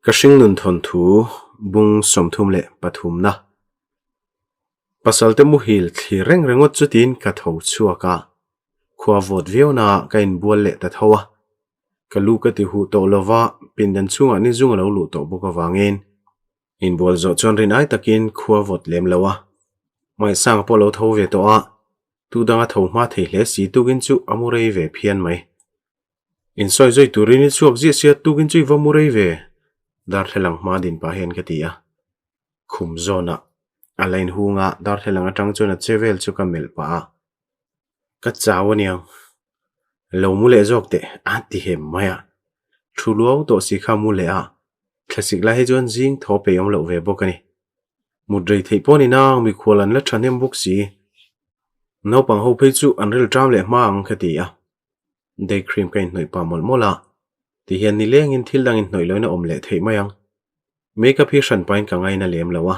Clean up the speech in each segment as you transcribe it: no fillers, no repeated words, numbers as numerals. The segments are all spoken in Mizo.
Ka hringnun thawnthu bung 33 na. Pasalte muhil thlir reng ringawt chutin ka tho chhuak a, khua vawt viau na ka inbual leh ta tho a. Ka lu ka ti huh tawh lova, pindan chhungah ni zung a lo luh tawh bawk avangin inbual zawh chuan rin ai takin khua vawt lem lo a. Hmaisang pawh lo tho ve tawh a, tu danga tho hma thei hle si tukin chu a mu rei ve phian mai. Insawi zui turin i chhuak ziah sia tukin chu i va mu rei ve, darthlalang hma din pah hian ka ti a. Khum zawnah a la inhung a, darthlalang atang chuan a che vel chu ka melh pah a. Ka chau aniang, lo mu leh zawk teh a ti hem mai a. Thu luau tawh si kha mu leh a, thlasik lai hi chuan zing thaw peih awm loh ve bawk a ni. Mut rei theih pawh ni nang, mikhual an la thahnem bawk si. Naupang ho phei chu an rilṭam leh hma ang ka ti a. Day cream ka inhnawih pah mawlh mawlh a, tihian nilengin thil dang inhnawih loin a awm leh theih mai ang. Makeup hi hran pahin ka ngaina lem lo a,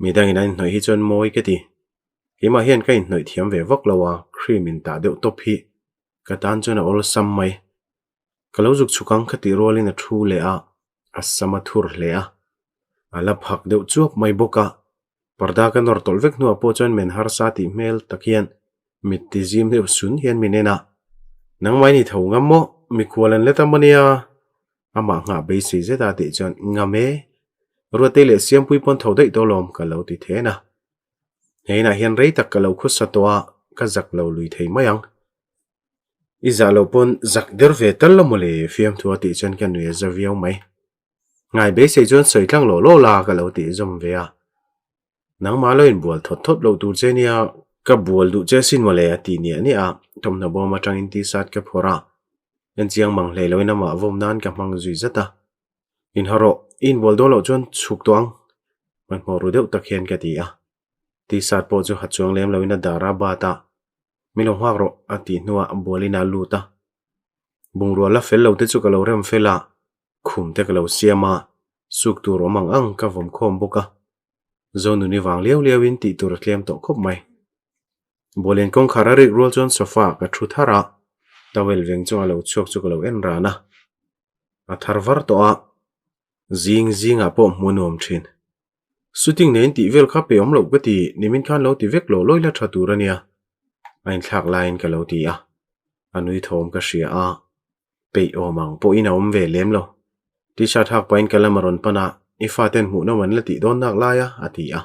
midangin an inhnawih hi chuan mawi ka ti. Keimah hian ka inhnawih thiam ve vak lo a, cream intah deuh tawp hi ka tan chuan a awlsam mai. Ka lo zuk chhuk ang ka tih rualin a thu leh a, a sam a thur hle a, a la phak deuh chuap mai bawk a. Parda ka nawr tawlh vek hnuah pawh chuan men harsa tih hmel tak hian mit ti zim deuh sun hian min en a, Nangmah i ni tho ngam maw? Mikhual an let a maw nia? Amah nghah beisei zet a tih chuan Ngam e, Ruatei leh Siampui pawn tho daih tawh lawm ka lo ti then a. He inah hian rei tak ka lo khusa tawh a, ka zak lo lui thei mai ang. I zah loh pawn zak der ve tal la mawle fiamthu a tih chuan ka nui a za viau mai. Ngai beisei chuan sawi tlang lawh lawh la ka lo tih zawm ve a. Nangmah lo inbual thawt thawt loh tur che nia ka bual duh che sin mawle a ti niah niah a, thawmhnaw bawm atangin t-shirt ka phawrh a, enchiang mang hlei loin amah vawm nan ka hmang zui zat a. Inhaw rawh, i inbual dawn loh chuan chhuk tawh ang, hmanhmawh ru deuh tak hian ka ti a. T-shirt pawh chu ha chuang lem loin a dar a bat a, Min lo nghak rawh a tih hnuah bualin a lut a. Bungrua la fel lo te chu ka lo rem fel a, khum te ka lo siam a, suk tur awm ang ang ka vawm khawm bawk a. Zonuni vang liau liau in tih tur a tlem tawh khawp mai. Bualin kawngkhar a rik rual chuan sofa ah ka thu thar a, towel veng chunga lo chhuak chu ka lo en ran a. A thar var tawh a, zing zingah pawh hmu nuam thin. Shooting neiin tih vel kha pe awm loh ka ti, nimin khan lo ti vek lo lawi la tha tur a nia. A inthlak laiin ka lo ti a, a nui thawm ka hria a, peih awm ang pawhin a awm ve lem lo. T-shirt hak pahin ka lam a rawn pan a, I faten hmuhnawm an la tih dawn nak lai a, a ti a.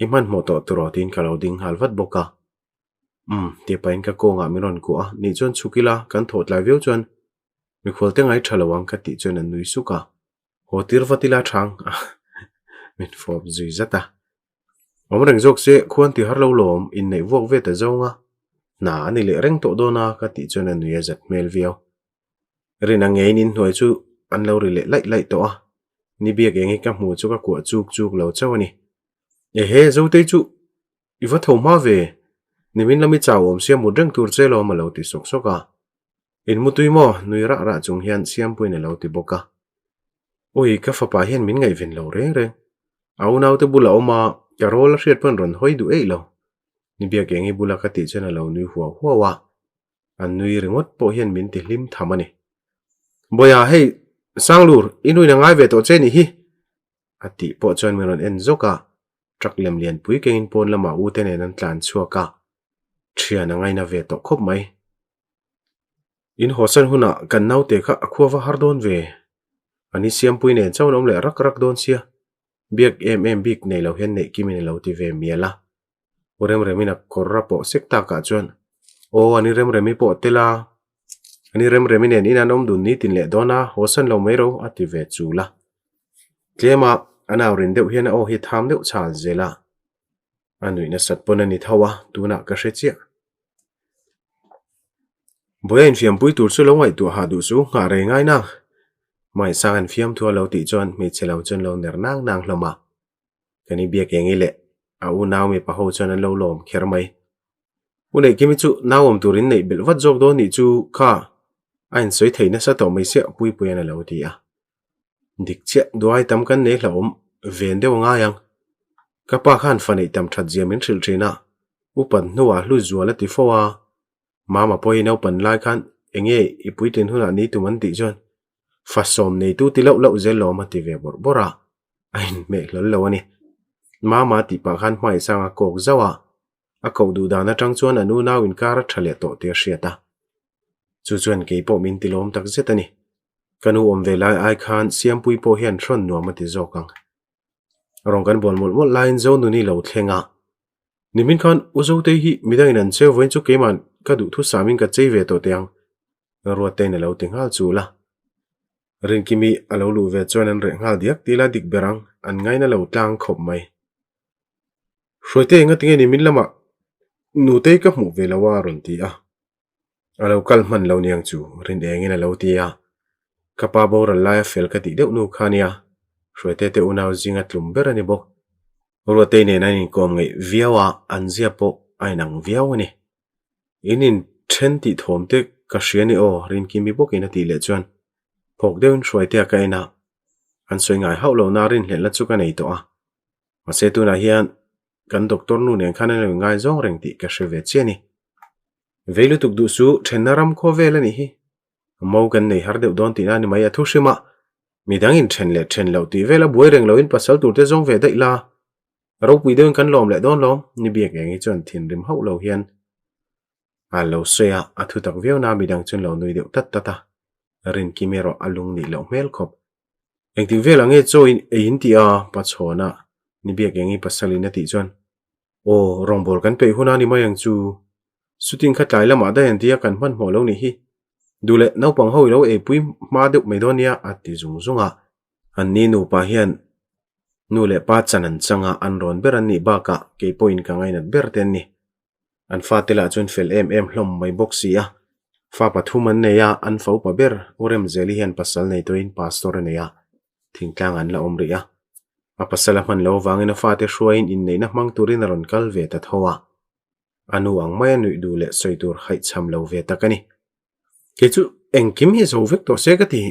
I hmanhmawh tawh turaw tiin ka lo ding nghal vat bawk a. Umm, tih pahin ka kawngah min rawn kuah a, nih chuan chhuk ila, kan thawh tlai viau chuan mikhual te ngai tha lo ang ka tih chuan a nui suk a. Haw tir vat ila chhang a, min fawp zui zat a. Awm reng zawk se khuan ti har lo lawm, inneih vuak ve ta zawng a, hna a ni leh reng tawh dawn a ka tih chuan a nui a zat hmel viau. Rin a ngeiin inhnuai chu an lo ri leh laih laih tawh a, ni biak eng hi ka hmu chu ka kuah chuk chuk lo chauh a ni. Ehe, Zotei chu i va tho hma ve, nimin lami chau awm sia mut reng tur che lawm a lo ti sawk sawk a. In mutui maw? Nui rah rah chung hian Siampuiin a lo ti bawk a. Ui, ka fapa hian min ngaihven lo reng reng. A unaute bula awm a, ka rawl a hriat pawn rawn hawi duh eih lo. Ni biak eng i bula ka tih chuan a lo nui huau huau a. A nui ringawt pawh hian min ti hlim tham a ni. Bawiha, hei, Sanglur, i nuin a ngai ve tawh che nih hi! A tih pawh chuan min rawn en zawk a. Truck lem lianpui kengin pawn lamah u te nen an tlan chhuak a. Thian a ngaina ve tawh khawp mai. In hawsan hunah kan naute kha a khua va har dawn ve. A ni Siampui nen chauh an awm leh rak rak dawn sia. Biak em em bik nei lo hian neih kimin a lo ti ve mial a. U Remremin a kawr a pawh sek takah chuan, Aw, a ni Remremi pawh tel a. A ni Remremi nen in an awm dun nitin leh dawn a, hawsan lo mai ro a ti ve chul a. Tlema a nau rin deuh hian a aw hi tham deuh chhal zel a. A nuih nasat pawn a ni tho a, tunah ka hre chiah. Buai a infiampui tur chu lo ngaihtuah hah duh chu nghah rei ngai nang. Hmaisang an fiam thu a lo tih chuan hmeichhe lo chuan lo ner nang nang hlawm a. Kan i biak eng i leh a unau mipa ho chuan an lo lawm kher mai. U Neihkimi chu nau awm tur in neih belh vat zawk dawn nih chu kha a insawi thei nasa tawh mai siah Puipuian a lo ti a. Dik chiah duai tam kan nei hlauhawm ven deuh a ngai ang. Ka pa khan fa neih tam that zia min hrilh thin a, upat hnuah hlu zual a ti fo a, Mama pawhin naupan lai khan enge i puitlin hunah ni tum an tih chuan. Fa sawm neitu ti loh loh zel lawm a ti ve bawrh bawrh a, a inhmeh hlawl lo a ni. Mama tih pah khan hmaisang a kawk zauh a, a koh duh dan atang chuan an unau inkar a tha leh tawh tih a hriat a. Chu chuan kei pawh min ti lawm tak zet a ni. Ka nu awm ve lai ai khan Siampui pawh hian hrawn nuam a ti zawk ang. Rawn kan bual mawlh mawlh laiin Zonuni lo thleng a. Nimin khan U Zotei hi midangin an cheu vawiin chu keima'n ka duhthu samin ka chei ve tawh teh ang. Ruattein a lo ti nghal chul a. Rinkimi a lo luh ve chuan an reh nghal diak tila dik ber ang, an ngaina lo tlang khawp mai. Hruaite enga tinge nimin lamah Nutei ka hmuh ve lo a rawn ti a. A lo kal hman lo niang chu rin engin a lo ti a. Ka pa boral laia fel ka tih deuh nu kha nia, Hruaite te unau zinga tlum ber a ni bawk. Ruatei nen an inkawm ngeih viau a, an zia pawh a inang viau a ni. In in then tih thawm te ka hria ni aw Rinkimi bawkin a tih leh chuan phawk deuhin Hruaitea ka en a, an sawi ngai hauh lo na rinhlelhna chu ka nei tawh a. Mahse tunah hian kan doctor nu nen khan an lo ingaizawng reng tih ka hre ve chiah a ni. Vei lutuk duh su thenna ram khaw vel a nih hi. Mo kan nei har deuh dawn tihna a ni mai a thu hrim a, midang in then leh then loh tih vela buai reng loin pasal tur te zawng ve daih la. Ropui deuhin kan lawm leh dawn lawm, ni biak eng hi chuan thinrim hauh lo hian a lo sawi a, a thu tak viau na midang chuan lo nui deuh tat tat a, Rinkim erawh a lung nih loh hmel khawp. Engtik velah nge chaw in ei in tih a, Pachhawna ni biak eng hi pasal in a tih chuan Aw, rawngbâwl kan peih hun a ni mai ang chu. Shooting kha tlai lamah daih an ti a, kan hmanhmawh lo nih hi. Duh leh naupang ho i lo eipui hma deuh mai dawn nia, a ti zung zung a. Anni nupa hian nu leh pa chan an chang a, an rawn ber an nih bakah kei pawhin ka ngainat ber te an ni. An fate lah chuan fel em em hlawm mai bawk si a. Fa pathum an nei a, an fa upa ber U Remzeli hian pasal nei tawhin pastor a nei a, thingtlang an la awm rih a. A pasal a hman lo avangin a fate hruaiin inneihna hmang turin a rawn kal ve ta tho a. A nu ang maia nuih duh leh sawi tur haihchham lo ve tak a ni. Kei chu engkim hi zo vek tawh se ka ti.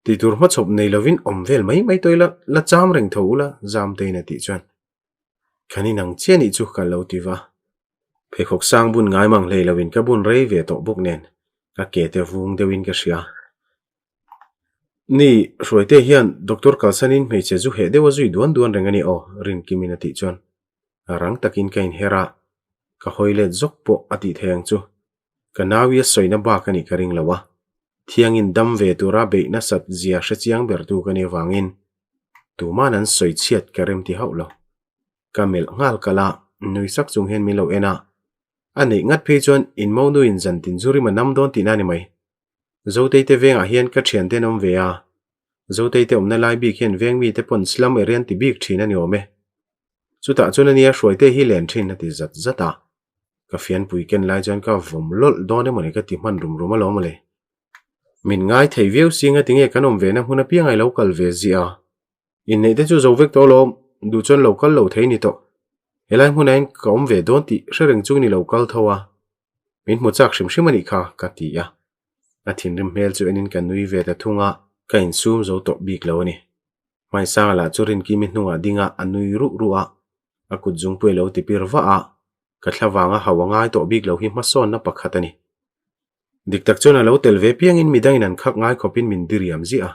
Tih tur hmachhawp nei lovin awm vel mai mai tawh ila, la cham reng tho ula, Zamtein a tih chuan. Kan inang chiah nih chu ka lo ti va. Pheikhawk sang bun ngai mang hlei lovin ka bun rei ve tawh bawk nen ka ke te vung deuhin ka hria. Ni, Hruaite hian doctor kalsanin hmeichhe zu heh deuh a zui duan duan reng a ni aw, Rinkimin a tih chuan rang takin ka inher a, ka hawi let zawk pawh a tih thei ang chu. Ka naui a sawina bak a nih ka ring lo a, thiangin dam ve tura beih nasat zia hre chiang bertu ka nih avangin tuman an sawi chhiat ka rem ti hauh lo. Ka melh nghal kalh a, nui sak chung hian min lo en a, a neih ngat phei chuan in monuin zantin zu rim a nam dawn tihna a ni mai. Zotei te vengah hian ka thiante an awm ve a, Zotei te awmna lai bik hian veng mite pawn slum area an ti bik thin a ni awm e. Chutah chuan a nia Hruaite hi len thin a ti zat zat a, ka fianpui ken lai chuan ka vawm lawlh dawn emaw ni ka ti hman rum rum alawm le. Min ngai thei viau si ngatinge kan awm ve na hmun apiang a i lo kal ve ziah a. Inneih te chu zo vek tawh alawm, duh chuan lo kal lo thei ni tawh. Helai hmunah hian ka awm ve dawn tih hre reng chungin i lo kal tho a, min hmu chak hrim hrim a nih kha, ka ti a. A thinrim hmel chu enin ka nui ve ta thung a, ka insum zo tawh bik lo a ni. Hmaisanga lah chu Rinkimi hnungah ding a, a nui ruh ruh a, a kut zungpui a lo ti pir vah a, ka thla vanga hau a ngai tawh bik lo hi hmasawnna pakhat a ni. Dik tak chuan a lo tel ve piangin midangin an khak ngai khawpin min diriam ziah a.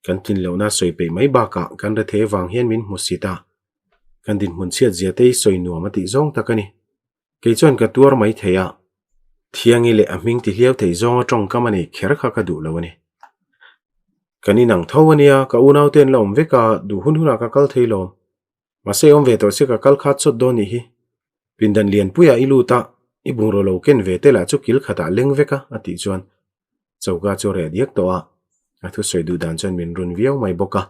Kan tlin lohna sawi peih mai bakah kan rethei avang hian min hmu sit a, kan dinhmun chhiat zia te hi sawi nuam a tih zawng tak a ni. Kei chuan ka tuar mai thei a, Thiangi leh a hming ti hliau thei zawnga tawngkam a nei kher kha ka duh lo a ni. Kan inang tho a nia, ka unaute an la awm vek a, duh hun hunah ka kal thei lawm. Mahse awm ve tawh se ka kal khat chawt dawn nih hi. Pindan lianpuiah i lut a, i bungraw lo ken ve te lah chu kil khatah leng vek a, a tih chuan choka chu a reh diak tawh a, a thusawi duh dan chuan min run viau mai bawk a.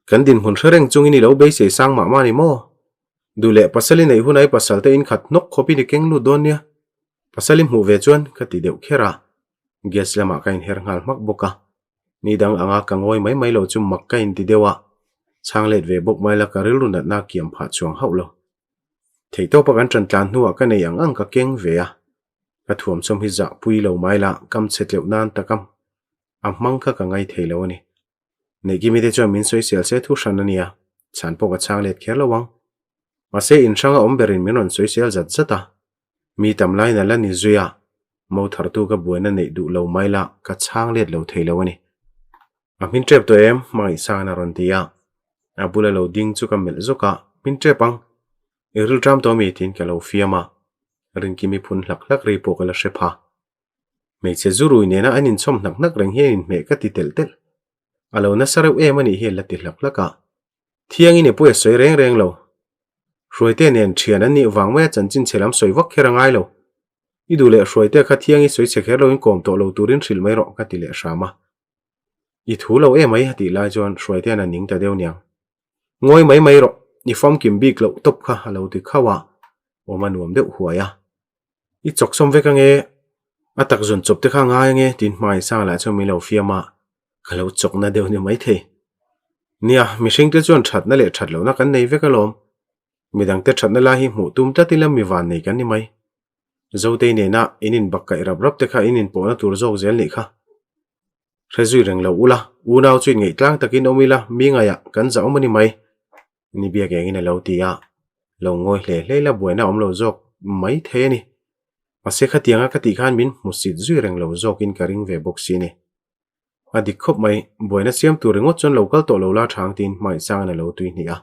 Kan dinhmun hre reng chungin i lo beisei sang mah mah ni maw? Duh leh pasal i neih hunah i pasal te inkhat hnawk khawpin i keng lut dawn nia. Pasal i hmuh ve chuan ka ti deuh kher a, gas lamah ka inher nghal hmak bawk a. Ni dang anga ka ngawi mai mai lo chu mak ka inti deuh a, chhang let ve bawk mai la ka rilru natna kiam phah chuang hauh lo. Theihtawpa kan ṭan tlan hnuah ka nei ang ang ka keng ve a, ka thuamchawm hi zah pui lo mai la kam chhe tleuh nan taka a hmang kha ka ngai thei lo a ni. Neihkimi te chuan min sawisel se thu hran a nia, chhan pawh ka chhang let kher lo ang. Mahse inhranga awm berin min rawn sawisel zat zat a, Mi tam lain a la ni zui a, mo thartu ka buaina neih duh lo mai la ka chhang let lo thei lo a ni. A hmin ṭep tawh em? Hmangaihsangin a rawn ti a. A bula lo ding chu ka melh zawk a, Hmin ṭep ang. I rilṭam tawh mi? tiin ka lo fiam a. Rinkimi phun hlak hlak ri pawh ka la hre pha. Hmeichhe zu rui nena an inchhawm hnak hnak reng hian inhmeh ka ti telh telh. A lo nasa reuh em a nih hi a la ti hlak hlak a. Thiangin i pawi a sawi reng reng lo. Hruaite nen thian an nih vang maia chanchin chhe lam sawi vak kher a ngai lo. I duh leh Hruaite kha thiangin sawi chhe kher loin kawm tawh lo turin hrilh mai rawh ka ti leh hram a. I thu lo em mai a tih lai chuan Hruaitean a ning ta deuh niang. Ngawi mai mai rawh, i famkim bik loh tawp kha a lo ti khauh a, awm a nuam deuh huai a. I chawk sawm vek ange, a tak zun chawp te kha a ngai ange tiin hmai sang lah chuan min lo fiam a, ka lo chawkna deuh ni maithei. Nia, mihring te chuan thatna leh that lohna kan nei vek alawm. Midangte thatna lai hi hmuh tum tlat ila mi van nei kan ni mai. Zotei nena in inbak kaih rap rap te kha in inpawhna tur zawk zel nih kha. Hre zui reng lo ula, unau chu inngeih tlang takin awm ila, mi ngaiah kan zah awm a ni mai. Ni biak engin a lo ti a, lo ngawi hle hle ila buaina awm lo zawk mai thei a ni. Mahse khatianga ka tih khan min hmusit zui reng lo zawkin ka ring ve bawk si a ni. A dik khawp mai, buaina siam tur ringawt chuan lo kal tawh lo la thang tiin hmaihsangin a lo tui hnih a.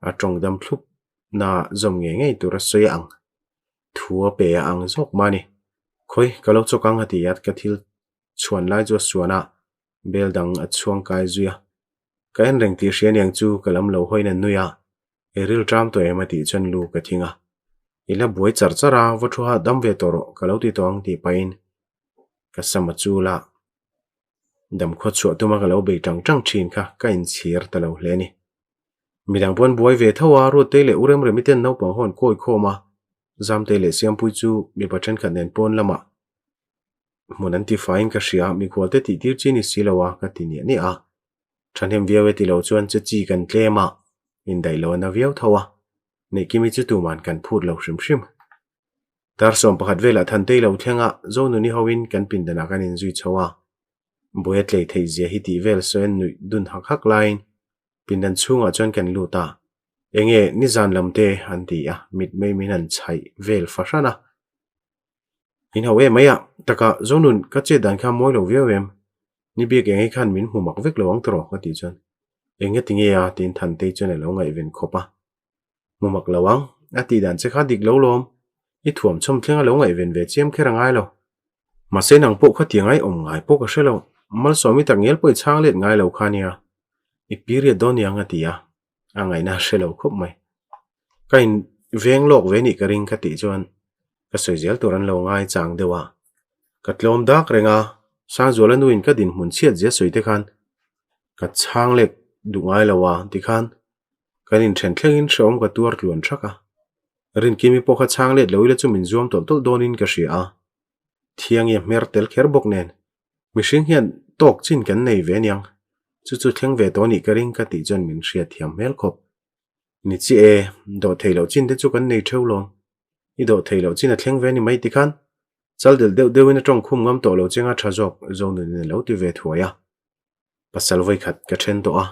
A tawng dam thlup na zawm ngei ngei tur a sawi ang. Thu a pe a ang zawk mah a ni. Khawi, ka lo chawk ang a ti a, ka thil chhuan lai chu a suan a, bel dang a chhuang kai zui a. Ka en reng tih hria niang chu ka lam lo hawiin a nui a, I ril ṭam tawh em a tih chuan lu ka thing a. I la buai char char a, va thu hahdam ve tawh rawh ka lo ti tawh ang tih pahin ka sam a chul a. Damkhua chhuah tuma ka lo bei ṭang ṭang ṭhin kha ka inchhir ta lo hle a ni. Midang pawh an buai ve tho a, Ruattei leh U Remremi ten naupang ho an kawi khawm a, Zamtei leh Siampuii chu mipa ṭhenkhat nen pawn lamah Hmun an ti faiin ka hria, mikhual te tih tir chi ni si lo a, ka ti niah niah a. Thahnem viau e ti lo chuan che chi kan tlem a, indaih lo a na viau tho a. Neihkimi chu tuman kan phut lo hrim hrim. Dar 11 velah Thantei lo thleng a, Zonuni hoin kan pindanah kan inzui chho a. Buai a tlei theih zia hi tih vel sawi an nuih dun hak hak laiin pindan chhungah chuan kan lut a. Enge nizan lam te an ti a, mitmei min han chhaih vel fahran a. In ho em mai a, taka Zonun ka chet dan kha mawi lo viau em? Ni biak eng hi khan min hmu mak vek lo ang tawh ka tih chuan eng nga ti nge a tiin Thantei chuan a lo ngaihven khawp a. Hmu mak lo ang, a tih dan che kha dik lo lawm, i thuam chhawm thleng a lo ngaihven ve chiam kher a ngai lo. Mahse nang pawh kha ti ngai awm ngai pawh ka hre lo, Malsawmi tak ngial pawh i chhang let ngai lo kha nia, i period dawn niang a ti a, a ngaihna a hre lo khawp mai. Ka in veng lawk ve nih ka ring ka tih chuan ka sawi zel tur an lo ngai chang deuh a. Ka tlawm dak reng a, Sangzuala nuin ka dinhmun chhiat zia sawi te khan ka chhang lek duh ngai lo a tikhan kan inthen thlengin hrehawm ka tuar tluan thak a. Rinkimi pawh kha chhang let lo ila chu min zuam tawlh tawlh dawnin ka hria a. Thiangi a hmer tel kher bawk nen mihring hian tawk chin kan nei ve aniang chu chu thleng ve tawh anih ka ring ka tih chuan min hriatthiam hmel khawp. Ni chi e, dawh theih loh chin te chu kan nei theu lawm. I dawh theih loh chin a thleng ve a ni mai tikhan chal delh deuh deuhin a tawng khum ngam tawh lo chenga tha zawk Zonunin a lo ti ve thuai a. Pasal vawi khat ka then tawh a,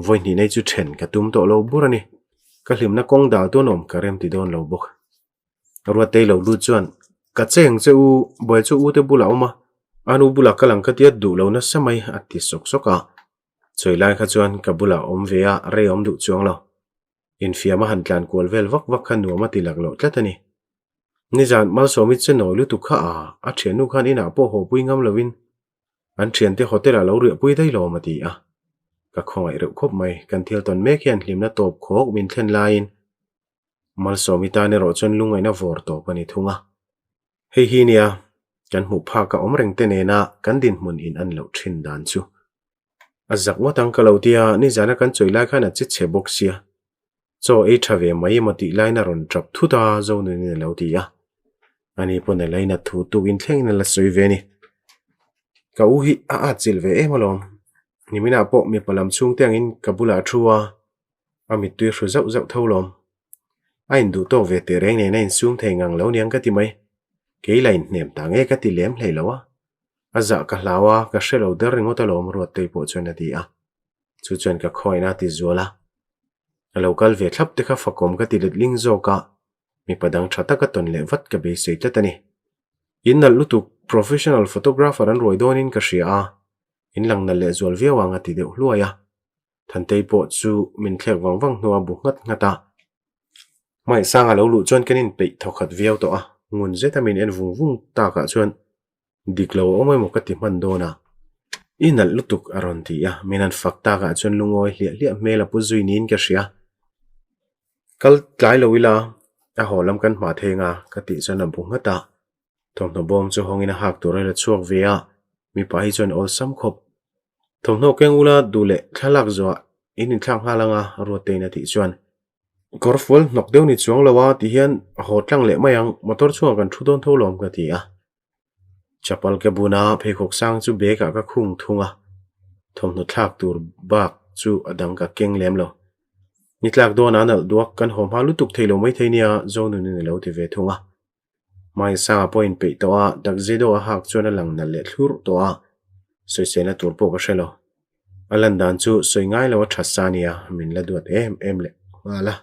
vawi hnih nei chu then ka tum tawh lo bur a ni. Ka hlimna kawng dal tuan awm ka rem ti dawn lo bawk. Ruattei lo lut chuan, Ka cheng che u, buai chu u te bulah a awm a, a nu bulah ka lang ka tia duh lo nasa mai a ti sawk sawk a. Chawi lai kha chuan ka bulah awm ve a, rei awm duh chuang lo. Infiam a han tlan kual vel vak vak kha nuam a ti lak loh tlat a ni. Nizan Malsawmi che nawi lutuk kha a, a thiannu khan inah pawh haw pui ngam lovin an thiante hotel ah lo riahpui daih lawm a ti a. Ka khawngaih reuh khawp mai, kan thil tawn mek hian hlimna tawp khawk min thlen laiin Malsawmi tan erawh chuan lungngaihna vawr tawp a ni thung a. Hei hi nia, kan hmuh phak a awm reng te nena kan dinhmun in an loh thin dan chu. A zak ngawt ang ka lo tia, nizana kan chawi lai khan a che chhe bawk sia. Chaw ei tha ve mai emaw tih lain a rawn tap thut a, Zonunin a lo ti a. Ani pawn a lainat thu tukin thlengin a la sawi ve a ni. Ka u hi a atchilh ve em alawm. Niminah pawh mipa lam chhungte angin ka bulah a thu a, a mittui hru zauh zauh tho lawm. A induh tawk ve teh reng nen a insum thei ngang lo niang ka ti mai. Kei la inhnem ta nge ka ti lem hlei lo a. A zah ka hlau a, ka hre lo der ringawt alawm Ruattei pawh chuan a ti a. Chu chuan ka khawiin a ti zual a. A lo kal ve thlap te kha fakawm ka ti letling zawk a, mipa dang tha taka tawn leh vat ka beisei tlat a ni. In nalh lutuk professional photographer an ruai dawnin ka hria a. In lang nalh leh zual viau ang a ti deuh hluai a. Thantei pawh chu min thlek vang vang hnuah bu nghat nghat a. Hmaihsanga lo luh chuan kan inpeih thawkhat viau tawh a, ngun zeta min en vung vung takah chuan dik lo a awm emaw ka ti hman dawn a. I nalh lutuk a rawn ti a, min han fak takah chuan lungawi hliah hliah hmel a pu zui niin ka hria. Kal tlai lo ila, a haw lam kan hma thei anga ka tih chuan a bu nghat a. Thawmhnaw bawm chu hawngin a hak tur a la chhuak ve a, mipa hi chuan awlsam khawp. Thawmhnaw keng ula duh leh thlalak zuah in inthlak nghal anga Ruattein a tih chuan kawr fual hnawk deuh ni chuang lo a ti hian a haw tlang leh mai ang, motor chhungah kan thu dawn tho lawm ka ti a. Chapal ke buna pheikhawk sang chu bag ah ka khung thung a, thawmhnaw thlak tur bak chu a dang ka keng lem lo. Ni tlak dawnah nalh duak kan haw hma lutuk thei lo maithei nia Zonunin a lo ti ve thung a. Hmaisanga pawh inpeih tawh a, tuxedo a hak chuan a lang nalh leh thlurh tawh a, sawiselna tur pawh ka hre lo. A lan dan chu sawi ngai lo a tha sa nia, min la duat em em leh nghal a.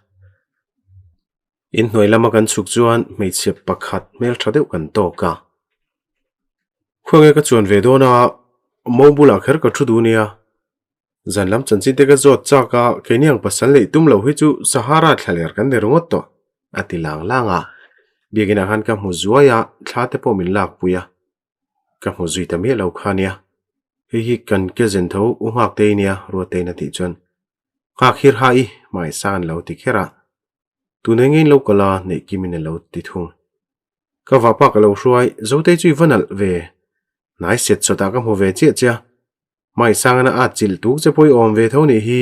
Inhnuai lama kan chhuk chuan hmeichhe pakhat hmeltha deuh kan tawk a. Khawnge ka chuan ve dawn a, mo bulah kher ka thu duh nia. Zan lam chanchin te ka zawt chak a, keini ang pasal neih tum lo hi chu Sahara thlaler kan ni ringawt tawh, a ti lang lang a. Biakinah khan ka hmu zuai a, thla te pawh min lak pui a. Ka hmu zui ta miah lo kha nia. Hei hi kan ke zen tho u nghak te i nia, Ruatein a tih chuan. Nghak hir ha i, hmaisa an lo ti kher a. Tun eng in lo kal a, neih kimin a lo ti thung. Ka vahpa ka lo hruai, Zotei chu i va nalh ve. Hnai set sawtah ka hmu ve chiah chiah. Hmaisangana a chilh tuk che pawh i awm ve tho nih hi.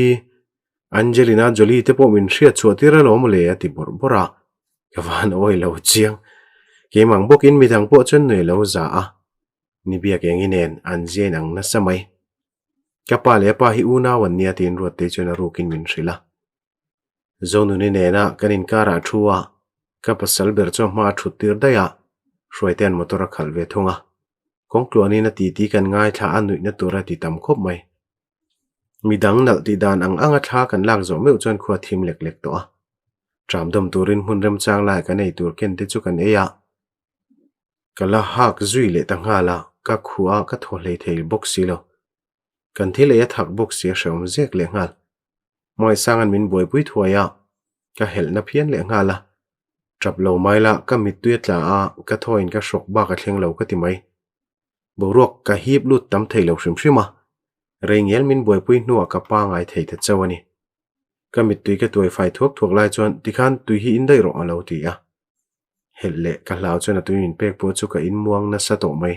Angelina Jolie te pawh min hriat chhuah tir alawm mawle a ti bawrh bawrh a. Ka van awi lo chiang. Keimang bawkin midang pawh chuan nui lo za a. Ni biak eng i nen an ziain ang nasa mai. Ka pa leh a pa hi unau an nia tiin Ruattei chuan a rukin min hrilh a. Zonuni nena kan inkarah thu a, ka pasal ber chu a hma a thut tir daih a, Hruaitea'n motor a khalh ve thung a. Kawngtluanin a titi kan ngaithla a nuihna tur a ti tam khawp mai. Midang nalh tih dan ang anga thla kan lak zawh meuh chuan khua thim lek lek tawh a. Tram dawm turin hmun remchang lai kan ei tur ken te chu kan ei a. Ka la hak zui leh ta nghal a, ka khuh a ka thaw hlei thei bawk si lo. Kan thil ei a thak bawk si a hrehawm zek leh nghal. Hmawisanga'n min buaipui thuai a, ka helhna phian leh nghal a. Tap lo mai la, ka mittui a tla a, ka thawin ka hrawk bak a thleng lo ka ti mai. Boruak ka hip lut tam thei lo hrim hrim a, rei ngel min buaipui hnuah ka pangai thei ta chauh a ni. Ka mittui ka tuai fai thuak thuak lai chuan tikhan tui hi in daih rawh a lo ti a. Helh leh ka hlau chuan a tui min pek pawh chu ka inmuang nasa tawh mai.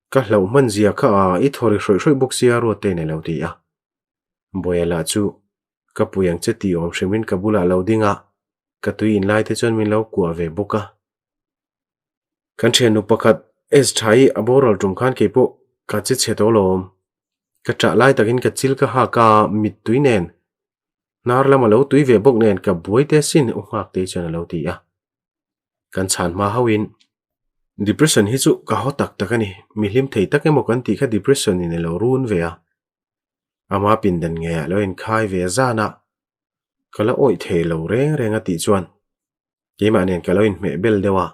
Ka hlauh hman zia kha a, i thaw ri hrawih hrawih bawk sia Ruatein a lo ti a. Buaia lah chu ka pui ang che tih awm hrimin ka bulah lo ding a, ka tui in lai te chuan min lo kuah ve bawk a. Kan thiannu pakhat S tha hi a boral tum khan keipawh ka che chhe tawh lawm. Ka ṭah lai takin ka chil ka hak a, mittui nen hnar lam a lo tui ve bawk nen ka buai te sin u nghak te chuan a lo ti a. Kan chhan hma hauhin depression hi chu ka haw tak tak a ni, mi hlim thei tak emaw kan tih kha depression in a lo run ve a. Ama pindan ngeiah lo inkhai ve zan a, ka la awih thei lo reng reng a tih chuan keimah nen ka lo inhmeh bel deuh a.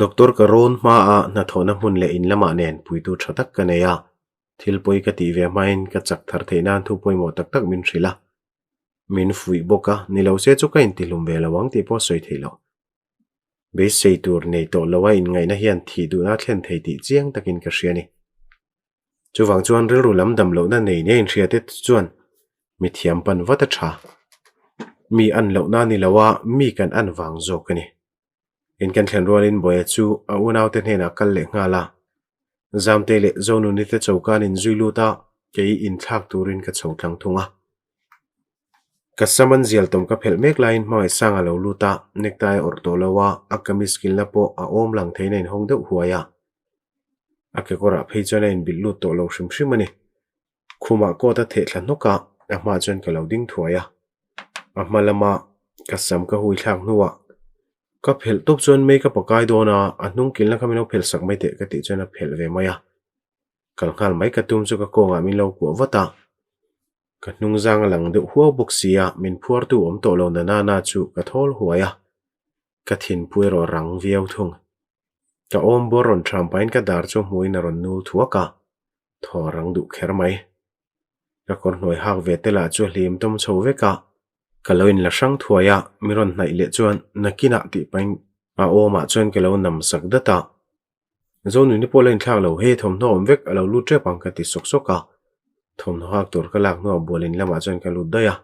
Doctor ka rawn hmaah hnathawhna hmun leh in lamah nen puitu tha tak ka nei a, thil pawi ka tih ve hmain ka chak thar theih nan thu pawimawh tak tak min hrilh a. Min fuih bawk a, ni lo se chu ka intihlum ve lo ang tih pawh sawi theih loh. Beisei tur nei tawh lo a inngaihna hian thih duhna a thlen thei tih chiang takin ka hria a ni. Chuvang chuan rilru lam dam lohna nei nia inhriate chuan mi thiam pan vat a tha. Mi an lohna ni lo a, mi kan an vang zawk a ni. In kan thlen rualin Bawia chu a unaute hnenah kal leh nghal a. Zamte leh Zonuni te chokan in zui lut a, kei inthlak turin ka chho tlang thung a. Ka sam an zial tawm ka phelh mek laiin Hmangaihsang a lo lut a, necktie a awrh tawh lo a, a kamis kilhna pawh a awm lang theiin a inhawng deuh huai a. A kekawrah phei chuan a inbilh lut tawh lo hrim hrim a ni. Khumah coat a theh thla hnawk a, a hmaah chuan ka lo ding thuai a. A hma lama ka sam ka hui thlak hnuah ka phelh tawp chuan make up a kai dawn a, a hnung kilhna kha min lo phelh sak mai teh ka tih chuan a phelh ve mai a. Kal nghal mai ka tum chu ka kawngah min lo kuah vat a. Ka hnung zang a lang deuh huau bawk si a, min phuartu awm tawh lo na nana chu ka thawl huai a. Ka thinpui erawh rang viau thung. Ka awm bawr rawn ṭham pahin ka dar chu hmuin a rawn nul thuak a. Thaw a rang duh kher mai. Ka kawr hnuai hak ve te lah chu a hlim tawm chho vek a, ka lo inla hrang thuai a, mi rawn hnaih leh chuan nakinah tih pahin a awmah chuan ka lo nam sak dat a. Zonuni pawh la inthlak lo, hei thawmhnaw awm vek a lo lut tep ang ka ti sawk sawk a, thawmhnaw hak tur ka lak hnuah bual in lamah chuan ka lut daih a.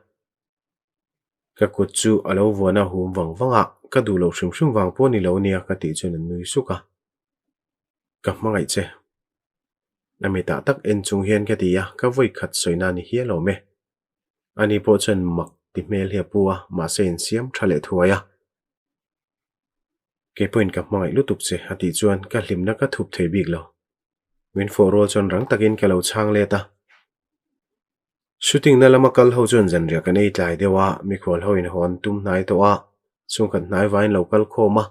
Ka kut chu a lo vuan a hum vang vang a, ka duh loh hrim hrim vang pawh ni lo nia ka tih chuan a nui suk a. Ka hmangaih che. A mitah tak en chung hian ka ti a, ka vawi khat sawina ni hial awm e. Ani pawh chuan mak ti hmel hi a pu a, mahse insiam tha leh thuai a. Kei pawhin ka hmangaih lutuk che a tih chuan ka hlimna ka thup thei bik lo. Min fawh rual chuan rang takin ka lo chhang let a. Shooting na lama kal ho chuan zanriah kan ei tlai deuh a, mikhual ho in hawn tum hnai tawh a, chhungkhat hnai vaiin lo kal khawm a.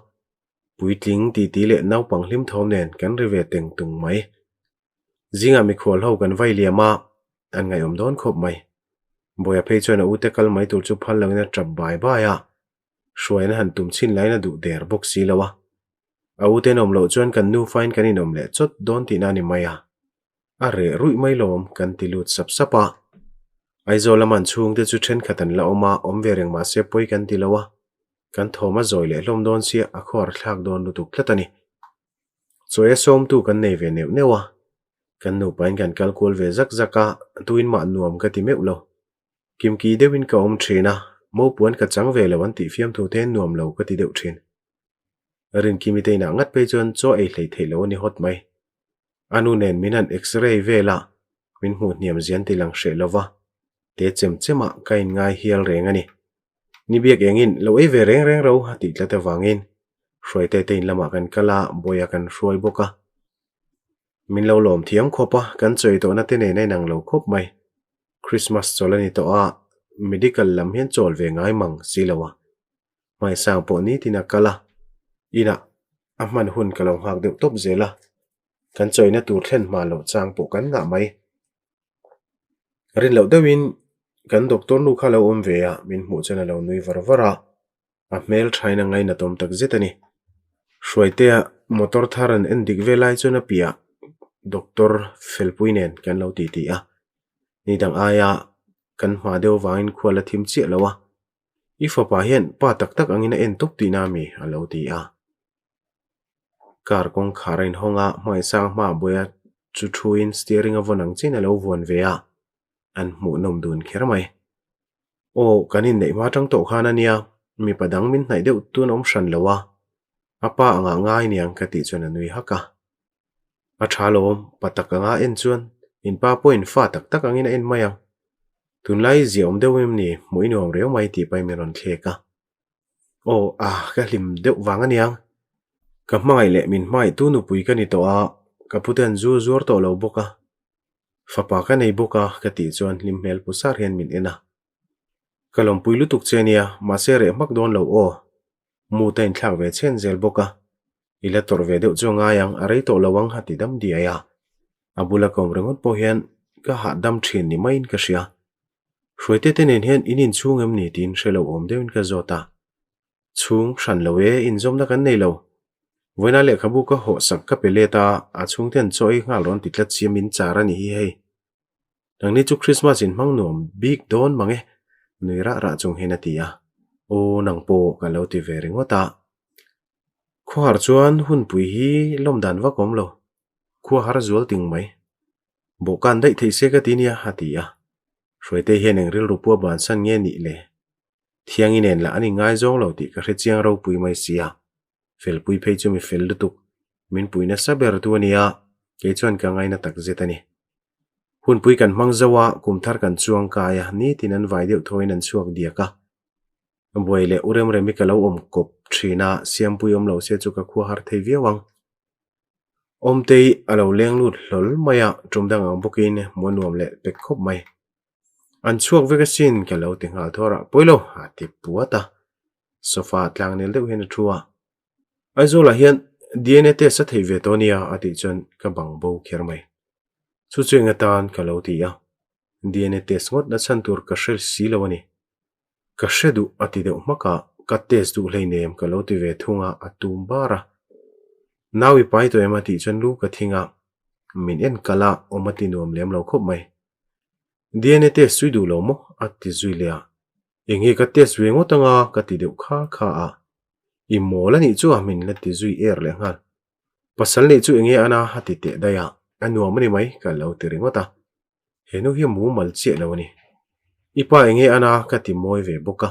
Puitling titi leh naupang hlim thawm nen kan ri ve teng tung mai. Zingah mikhual ho kan vai liam a, an ngaihawm dawn khawp mai. Bawia phei chuan a ute kal mai tur chu phal loin a tap bai bai a, hruaina han tum chhin laiin a duh der bawk si lo a. A ute an awm loh chuan kan nufain kan inawm leh chawt dawn tihna a ni mai a. A reh ruih mai lawm kan ti lut sap sap a. Aizawl lama an chhungte chu thenkhat an la awm a, awm ve reng mahse pawi kan ti lo a. Kan thawm a zawi leh hlawm dawn sia a khuar thlak dawn lutuk tlat a ni. Chawi a sawmtu kan nei ve neuh neuh a, kan nupain kan kal kual ve zak zak a, tuin mah nuam ka ti meuh lo. Kimki deuhin ka awm thin a, mopuan ka chang ve lo an tih fiamthu te nuam lo ka ti deuh thin. Rinkimi te inah ngat phei chuan chaw ei hlei theih lo a ni hawt mai. A nu nen min han x-ray vel a, min hmuh hniam zian ti lang hreh lo va, te chem chemah ka inngai hial reng a ni. Ni biak engin lo ei ve reng reng ro a tih tlat avangin Hruaite te in lamah kan kal a, Bawia kan hruai bawk a. Min lo lawm thiam khawp a, kan chawi tawhna te nen a inang lo khawp mai. Christmas chawl a ni tawh a, medical lam hian chawl ve ngai mang si lo a. Hmaisang pawh nitin a kal a, inah a hman hun ka lo nghak deuh tawp zel a, kan chawina tur thlen hma loh chang pawh kan ngah mai. Rin loh deuhin kan doctor nu kha lo awm ve a, min hmuh chuan a lo nui var var a, a hmel thain a ngainatawm tak zet a ni. Hruaitea motor thar an en dik ve lai chuan a piah doctor Felpui nen kan lo titi a, ni dang aia kan hma deuh vangin khua la thim chiah lo a, I fapa hian pa tak tak angin a en tawp tihna a mi? a lo ti a. Car kawngkhar a inhawng a, hmaisang hma buaia chu thuin steering a vawn ang chiin a lo vuan ve a, an hmuhnawm dun kher mai. Aw, kan inneih hma tang tawh khan a nia, mipa dang min hnaih deuh tun awm hran lo a, a pa angah ngai niang ka tih chuan a nui hak a. A tha lawm, pa tak anga en chuan in pa pawhin fa tak tak angin a en mai ang. Tunlai ziaawm deuh em ni, hmuh i nuam riau mai tih pahin min rawn thlek a. Aw, ah, ka hlim deuh vang a niang. Ka hmangaih leh min hmangaihtu nupui ka ni tawh a, ka pute an zu zuar tawh lo bawk a. Fapa ka nei bawk a, ka tih chuan hlim hmel pu sar hian min en a. Ka lawmpui lutuk che nia, mahse reh hmak dawn lo aw. Mood a inthlak ve chhen zel bawk a. I la tawrh ve deuh chu a ngai ang, a rei tawh lo ang a ti dam diai a. A bula ka awm ringawt pawh hian ka hahdam thin ni maiin ka hria. Hruaite te nen hian in inchhung em ni tiin hre lo awm deuhin ka zawt a. Chhung hran lo e, inzawmna kan nei lo. Vawiina lehkhabu ka hawh sak ka pe let a, a chhungte an chaw ei nghal rawn ti tlat sia min char a ni hi hei. Nangni chu Christmas in hmang nuam bik dawn mang e, nui rah rah chung hian a ti a. Aw nang pawh ka lo ti ve ringawt a. Khuahar chuan hunpui hi lawm dan vak awm lo, khuahar zual ting mai. Bawhkan daih theih se ka ti nia, a ti a. Hruaite hian eng rilru pua bansan nge nih le? Thiangi nen lah an inngaizawng lo tih ka hre chiang ropui mai sia. Felpui phei chu mi fel lutuk, min pui nasa ber tu a nia, kei chuan ka ngaina tak zet a ni. Hunpui kan hmang zo a, kum thar kan chuang kai a, nitin an vai deuh thawiin an chhuak diak a. Buai leh u Remremi ka lo awm kawp thin a, Siampui awm lo se chu ka khua har thei viau ang. Awmtei a lo leng lut hlawl mai a, tum dang ang bawkin hmuh a nuam leh pek khawp mai. An chhuak vek asin ka lo ti nghal thawr a, pawi lo a ti puat a, sofa ah tlang nel deuh hian a thu a. Aizawlah hian DNA test a theih ve tawh ania a tih chuan ka bang bo kher mai. Chu chu eng atan ka lo ti a, DNA test ngawt na chhan tur ka hre si lo a ni. Ka hre duh a ti deuh hmak a, ka test duh hleinem ka lo ti ve thung a, a tum bar a. Nau i pai tawh em a tih chuan lu ka thing a. Min en kal a, awm a ti nuam lem lo khawp mai. DNA test zui duh lo maw? a ti zui leh a. Enge ka test ve ngawt anga ka ti deuh kha kha a. I mawl a nih chu a min la ti zui er leh nghal. Pasal neih chu enge ana a ti teh daih a, a nuam a ni mai ka lo ti ringawt a. He nu hi a mumal chiah lo a ni. I pa enge ana ka ti mawi ve bawk a.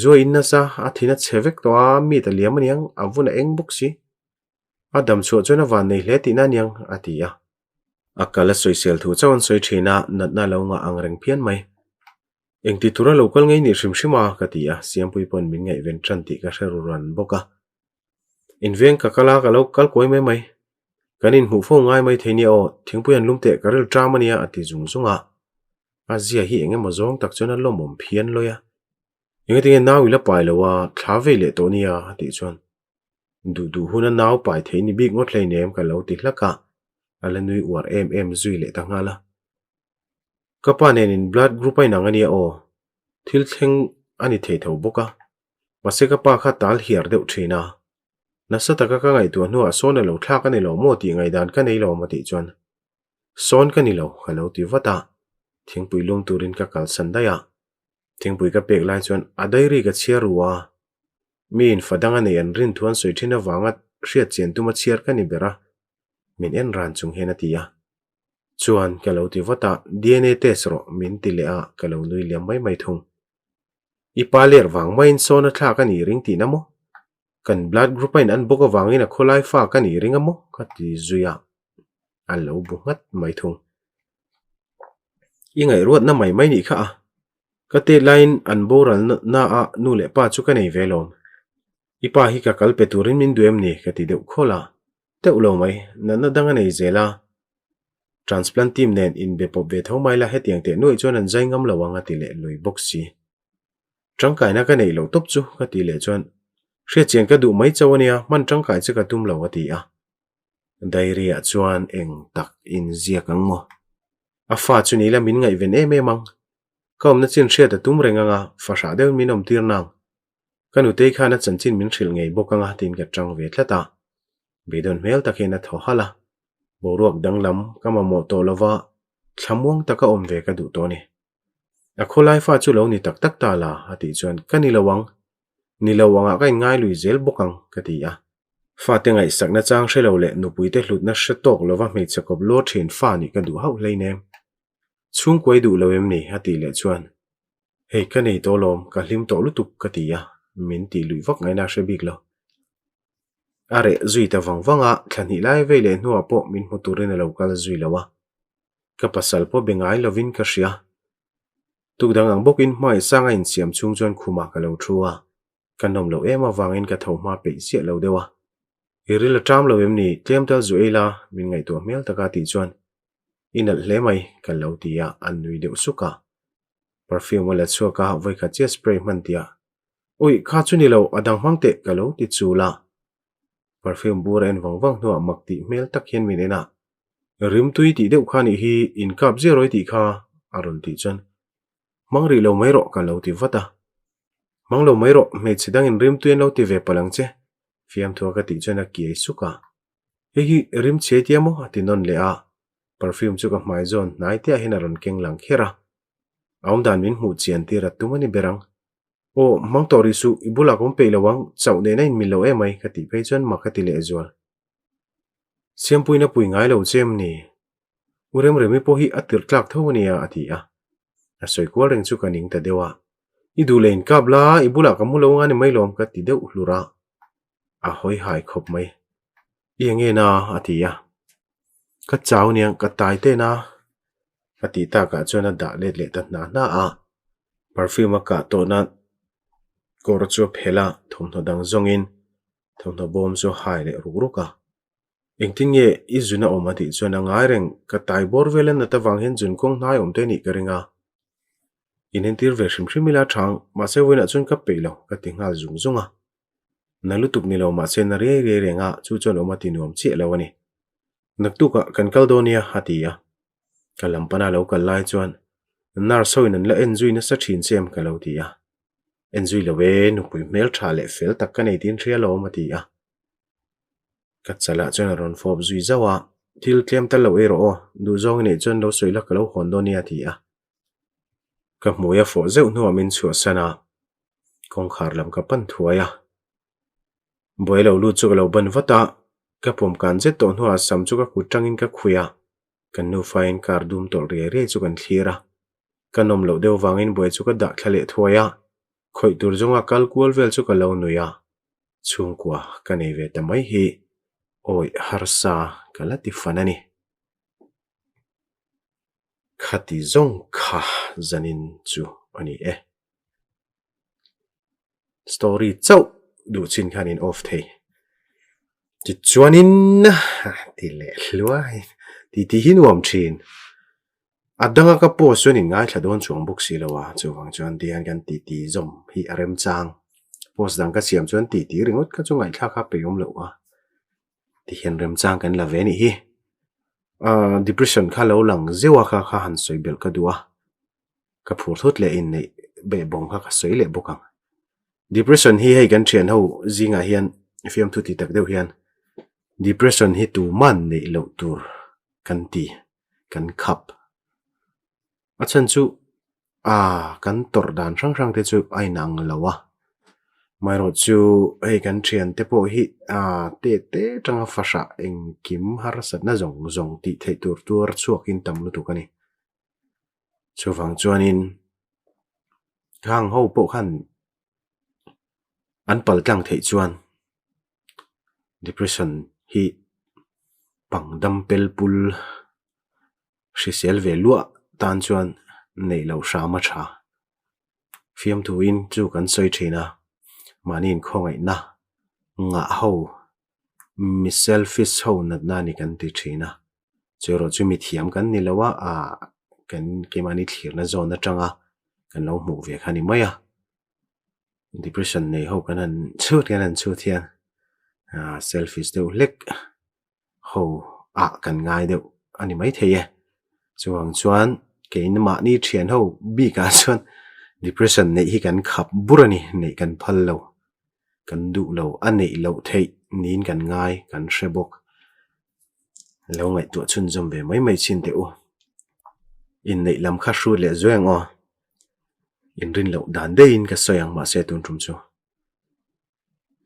Zua in nasa a thin a chhe vek tawh a, mi ta liam aniang a vun a eng bawk si. A dam chhuah chuan a van nei hle tihna aniang a ti a. A kal a sawisel thu chauh an sawi thin a, natna a lo ngah ang reng phian mai. Engti tura lo kal ngei nih hrim hrim a ka ti a, Siampui pawn min ngaihven tan tih ka hre ru ran bawk a. Inveng ka kal a, ka lo kal kawi mai mai. Kan inhmuh fo ngai mai thei nia aw, thingpui an lum teh ka ril ṭam ania a ti zung zung a. A zia hi eng emaw zawng tak chuan a lawmawm phian lawi a. Engatinge nau i la pai lo a, thla vei leh tawh nia a tih chuan duh duh huna nau pai thei ni bik ngawt hleinem ka lo ti hlak a, a la nui uar em em zui leh ta nghal a. Ka pa nen in blood group a inang ania aw, thil thleng a ni thei tho bawk a, mahse ka pa kha tal hiar deuh thin a, nasa taka ka ngaihtuah hnuah sawn a lo thlak a ni lo maw tih ngaihdan ka nei lo a tih chuan sawn ka ni lo ka lo ti vat a, thingpui lum turin ka kalsan daih a, thingpui ka pek lai chuan a diary ka chhiar ru a, Mi in fa dang a nei an rin thu an sawi thin avanga hriat chian tuma chhiar ka ni ber a, min en ran chung hian a ti a. Chuan ka lo ti vat a, DNA test rawh min ti leh a, ka lo nui liam mai mai thung. I pa ler vang maiin sawn a thlak a nih ring tihna maw? Kan blood group a in an bawk avangin a khawlai fa ka nih ring a maw? ka ti zui a, a lo bu nghat mai thung. I ngaihruatna mai mai nih kha a, Ka tet laiin an boral na a nu leh pa chu ka nei ve lawm. I pa hi ka kal pe turin min duh em ni? ka ti deuh khawl a. Teuh lo mai, natna dang a nei zel a. Transplant team nen inbe pawp ve tho mai la hetiang teh nuaih chuan an zai ngam lo ang a ti leh lui bawk si. Tangkaina ka neih loh tawp chu ka ti leh chuan hriatchian ka duh mai chauh a nia, hman tangkai che ka tum lo a ti a. Diary ah chuan eng tak inziak ang maw? A fa chu ni la min ngaihven em em ang. Ka awmna chin hriat a tum reng anga fahrah deuhin min awmtir nang. Ka nutei khan a chanchin min hrilh ngei bawk anga tiin ka tang ve tlat a. Beidawn hmel tak hian a thaw halh a. Boruak danglam ka mamawh tawh lova thlamuang taka awm ve ka duh tawh a ni. A khawlai fa chu lo ni tak tak ta la a tih chuan ka ni lo ang. Ni lo angah ka inngai lui zel bawk ang ka ti a. Fate ngaihsakna chang hre lo leh nupuite hlutna hre tawk lova hmeichhe kawp lawr thin fa nih ka duh hauh hleinem. Chhungkuai duh lo em ni? a tih leh chuan, Hei ka nei tawh lawm, ka hlim tawh lutuk ka ti a, min tih luih vak ngaihna a hre bik lo. A reh zui ta vang vang a, thla hnih lai vei leh hnuah pawh min hmu turin a lo kal zui lo a. Ka pasal pawh be ngai lovin ka hria. Tukdang ang bawkin hmaisang a insiam chhung chuan khumah ka lo thu a. Ka nawm loh em avangin ka tho hma peih chiah lo deuh a. I ril a ṭam lo em ni? Tlem tal zu ei la, min ngaihtuah hmel taka tih chuan i nalh hle mai ka lo ti a, a nui deuh suk a. Perfume a la chhuak a, vawikhat chiah spray hman tih a, Ui, kha chu ni lo, a dang hmang teh ka lo ti chul a. Perfume bur a en vang vang hnuah mak tih hmel tak hian min en a, Rimtui tih deuh kha nih hi, inkap ziah rawi tih kha a rawn tih chuan Hmang rih lo mai rawh ka lo ti vat a. Hmang lo mai rawh, hmeichhe dangin rimtui an lo ti ve palh ang che, fiamthua ka tih chuan a kiai suk a. Hei hi rim chhiai tia maw a ti nawn leh a, perfume chu ka hmai zawn hnai te ah hian a rawn keng lang kher a. A awmdan min hmuh chian tir a tum a ni ber ang. Aw, hmang tawh rih suh, i bulah ka awm peih lo ang, chauh nena inmil lo emai ka tih phei chuan mak a ti leh zual. Siampuina pui ngai lo che em ni? U Remremi pawh hi a tirh tlak tho a nia a ti a. A sawi kual reng chu ka ning ta deuh a. I duh leh inkap la, i bulah ka mu lo anga ni mai lawm ka ti deuh hlur a. A hawi hai khawp mai. I eng nge na? a ti a. Ka chau aniang, ka tai ten a. A tih takah chuan a dah let leh ta hna hna a. Perfume a kah tawhna kawr chu a phelh a, thawmhnaw dang zawngin thawmhnaw bawm chu a hai leh ruk ruk a. Engtin nge i zun a awm a tih chuan a ngai reng, ka tai bawr vel a nat avang hian zun kawng hnai awm te nih ka ring a. Inentir ve hrim hrim ila chang, mahse vawiinah chuan ka peih lo, ka ti nghal zung zung a. Na lutuk ni lo mahse na riai riai reng a, chu chuan awm a ti nuam chiah lo a ni. Naktukah kan kal dawn nia, a ti a. Ka lam pana lo kal lai chuan nurse ho in an la en zui nasa thin che em ka lo ti a. En zui lo e, nupui hmeltha leh fel tak ka nei tin hria lawm, a ti a. Ka chalah chuan a rawn fawp zui zauh a, Thil tlem tal lo ei rawh aw, duhzawng i neih chuan lo sawi la ka lo hawn dawn nia a ti a. Ka hmui a fawh zeuh hnuah min chhuahsan a, kawngkhar lam ka pan thuai a. Buai lo lut chu ka lo ban vat a, ka pawm kan zet tawh hnuah sam chu ka kut tangin ka khuih a, kan nufain car dum tawlh riai riai chu kan thlir a. Ka nawm loh deuh vangin buai chu ka dah thla leh thuai a, khawih tur zawnga kal kual vel chu ka lo nui a, chhungkua ka nei ve ta mai hi awih harsa ka la ti fan a ni. Khati zawng kha zanin chu a ni e. Story chauh duh chin khan in off thei. Tichuanin ti leh hluai ti ti hi nuam thin. A danga ka post chuan in ngaithla dawn chuang bawk si lo a, chuvang chuan tihian kan ti ti zawm hi a remchang. Post dang ka siam chuan ti ti ringawt kha chu ngaihthlak kha peihawm loh a. Tihian remchang kan la ve anih hi. Ahh depression kha lo lang zeuh a kha kha han sawi belh ka duh a. Ka phur thut leh inneih behbawm kha ka sawi leh bawk ang. Depression hi hei kan thian ho zingah hian fiamthu ti tak deuh hian depression hi tuman neih loh tur kan ti, kan khap. A chhan chu ah kan tawrh dan hrang hrang te chu a inang lo a. Amaherawh chu hei kan thian te pawh hi ah te te tanga fahrah engkim harsatna zawng zawng tih theih tur tuar chhuakin tam lutuk a ni. Chuvang chuanin khang ho pawh khan an pal tlang theih chuan depression hi pang dam pel pul hrisel ve luah tan chuan neih loh hram a tha. Fiamthuin chu kan sawi thin a, mahni inkhawngaihna ngah ho mi selfish ho natna a ni kan ti thin a. Chu erawh chu mithiam kan ni lo a, ah kan keimahni thlirna zawn atanga kan lo hmuh ve kha a ni mai a. Depression nei ho kan han chhut kan han chhut hian ah selfish deuh hlek ho ah kan ngai deuh a ni maithei e. Chuvang chuan keini mahni thian ho bikah chuan depression neih hi kan khap bur a ni, neih kan phal lo. Kan duh lo a neih loh theih niin kan ngai kan hre bawk. Lo ngaihtuah chhunzawm ve mai mai chin teh u. Inneih lam kha hrut leh zuai ang aw. Inrin loh dan deihin ka sawi ang mahse tun tum chu.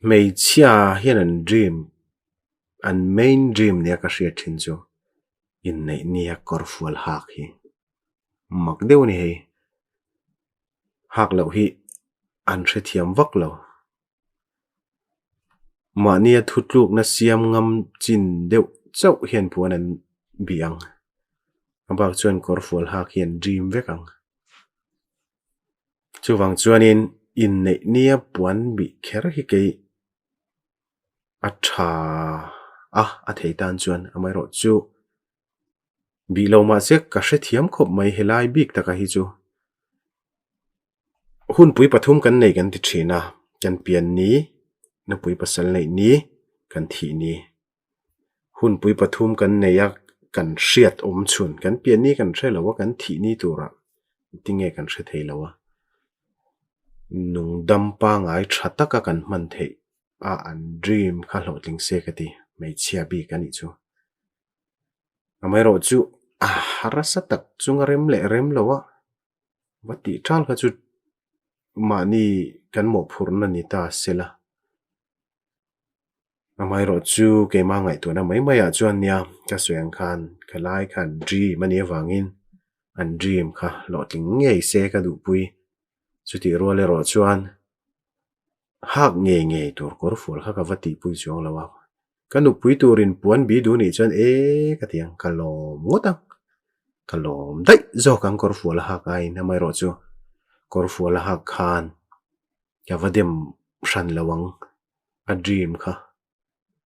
Hmeichhia hian an dream, an main dream nia ka hriat thin chu inneih nia kawrfual hak hi. Mak deuh a ni hei. Hak loh hi an hrethiam vak lo. Mahnia thutlukna siam ngam chin deuh chauh hian puan an bih ang. A bak chuan kawrfual hak hi an dream vek ang. Chuvang chuanin inneih nia puan bih kher hi kei a tha a, a thei tan chuan amaherawhchu bih lo mahse ka hrethiam khawp mai helai bik taka hi chu. Hunpui pathum kan nei kan ti thin a, kan pian ni, nupui pasal neih ni, kan thih ni. Hunpui pathum kan nei a, kan hriat awm chhun, kan pian ni kan hre lo a, kan thih ni turah tinge kan hre thei lo a. Nungdam pangai tha taka kan hman theih a an dream kha hlawhtling se ka ti, hmeichhia bik a nih chu. Amaherawhchu a harsa tak chunga rem leh rem lo a. Va tih ṭal kha chu mahni kan mawhphurhna ni ta se la. Amaherawh chu keimah ngaihtuahna mai maiah chuan nia ka sawi ang khan ka lai khan dream a nih avangin an dream kha hlawhtling ngei se ka duhpui. Chutih rual erawh chuan hak ngei ngei tur kawr fual kha ka va tihpui chuang lo a. Ka nupui turin puan bi duh nih chuan e ka ti ang, ka lawm ngawt ang. Ka lawm daih zawk ang kawr fual a hak aiin amaherawh chu kawr fual a hak khan ka va dem hran lo ang a dream kha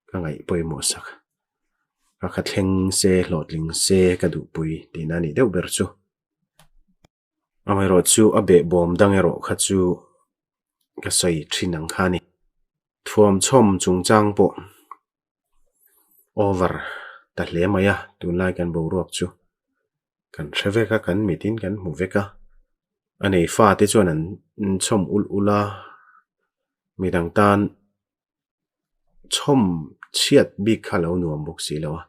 ka ngaih pawimawh sak. Ka kha thleng se hlawhtling se ka duhpui tihna a nih deuh ber chu. Amaherawh chu a behbawm dang erawh kha chu ka sawi thin ang kha a ni. Thuamchhawm chungchang pawh over ta hle mai a, tunlai kan boruak chu kan hre vek a, kan mitin kan hmu vek a. A nei fate chuan an chhawm ulh ulh a, midang tan chhawm chhiat bik kha a lo nuam bawk si lo a.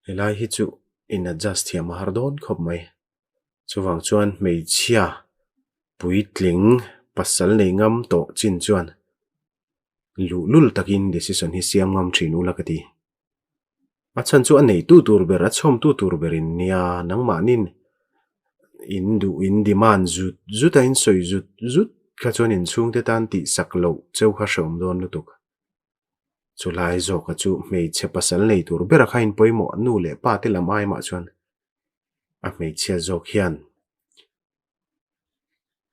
Helai hi chu in adjust thiam a har dawn khawp mai. Chuvang chuan hmeichhia puitling pasal nei ngam tawh chin chuan luhlul takin decision hi siam ngam thin ula ka ti. A chhan chu a neitu tur ber, a chhawmtu tur berin nia nangmahnin in duh in demand zut zut a in sawi zut zut kha chuan inchhungte tan tihsak loh cheu kha hrehawm dawn lutuk. Chulai zawka chu hmeichhe pasal nei tur bera kha in pawimawh nu leh pa te lam aimah chuan a hmeichhia zawk hian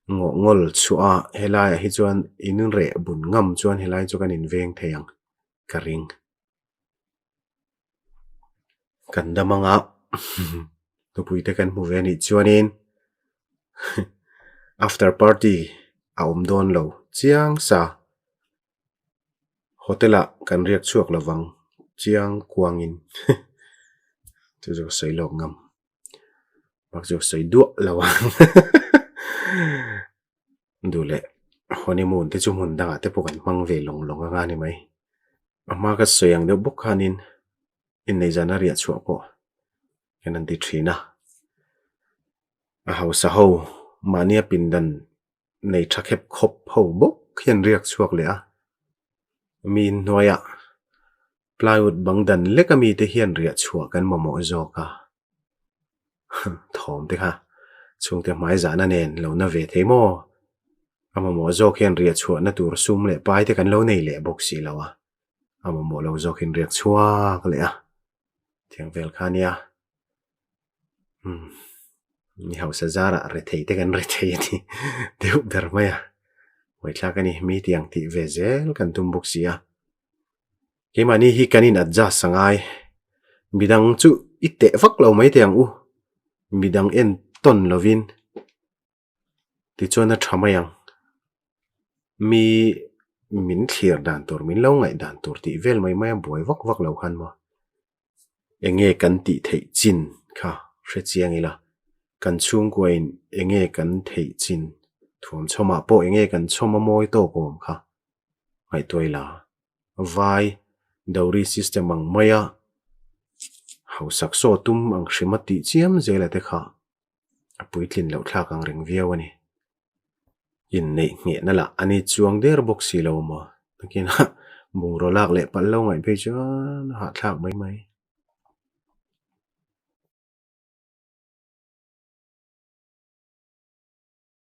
ngawh ngawl chhuah a helaiah hi chuan in reh bun ngam chuan helai chu kan inveng thei ang ka ring. Kan dam anga nupui te kan hmu ve anih chuanin after party a awm dawn lo chiang sa. Hotel ah kan riak chhuak lo vang chiang kuangin chu chu ka sawi lawk ngam bak chu ka sawi duah lo ang duh leh honeymoon te chu hmun dangah te pawh kan hmang ve lawng lawng anga ni mai a hma ka sawi ang deuh bawk khanin inneih zana riah chhuah pawh kan han ti thin a a hausa ho mahnia pindan nei tha khep khawp ho bawk hian riak chhuak leh a, mi inhnuaiah plywood bang dan lek a mite hian riah chhuah kan mamawh zawk a, thawm te kha chhungte hmai zahna nen lo na ve thei maw? A mamawh zawk hian riah chhuahna tur sum leh pai te kan lo nei leh bawk si lo a, a mamawh lo zawk in riak chhuak leh a, tiang vel kha nia. Umm mi hausa zarah rethei te kan rethei a ni deuh ber mai a, buaithlak a ni mi tiang tih ve zel kan tum bawk si a, keimahni hi kan in adjust a ngai, midang chu i teh vak lo mai teh ang u, midang en tawn lovin. Tichuan a tha mai ang. Mi min thlir dan tur, min lo ngaih dan tur tih vel mai mai a buai vak vak lo khan maw. Enge kan tih theih chin kha hre chiang ila, kan chhungkuain enge kan theih chin, thuam chhawmah pawh enge kan chhawm a mawi tawk awm kha ngaihtuah ila. Vai dowry system ang maia hausak saw tum ang hrima tih chiam zela te kha a puitlin loh thlak ang reng viau a ni. Inneih nghehna lah a ni chuang der bawk si lo maw? Nakinah bungraw lak leh palh lo ngaih phei chuan a hahthlak mai mai.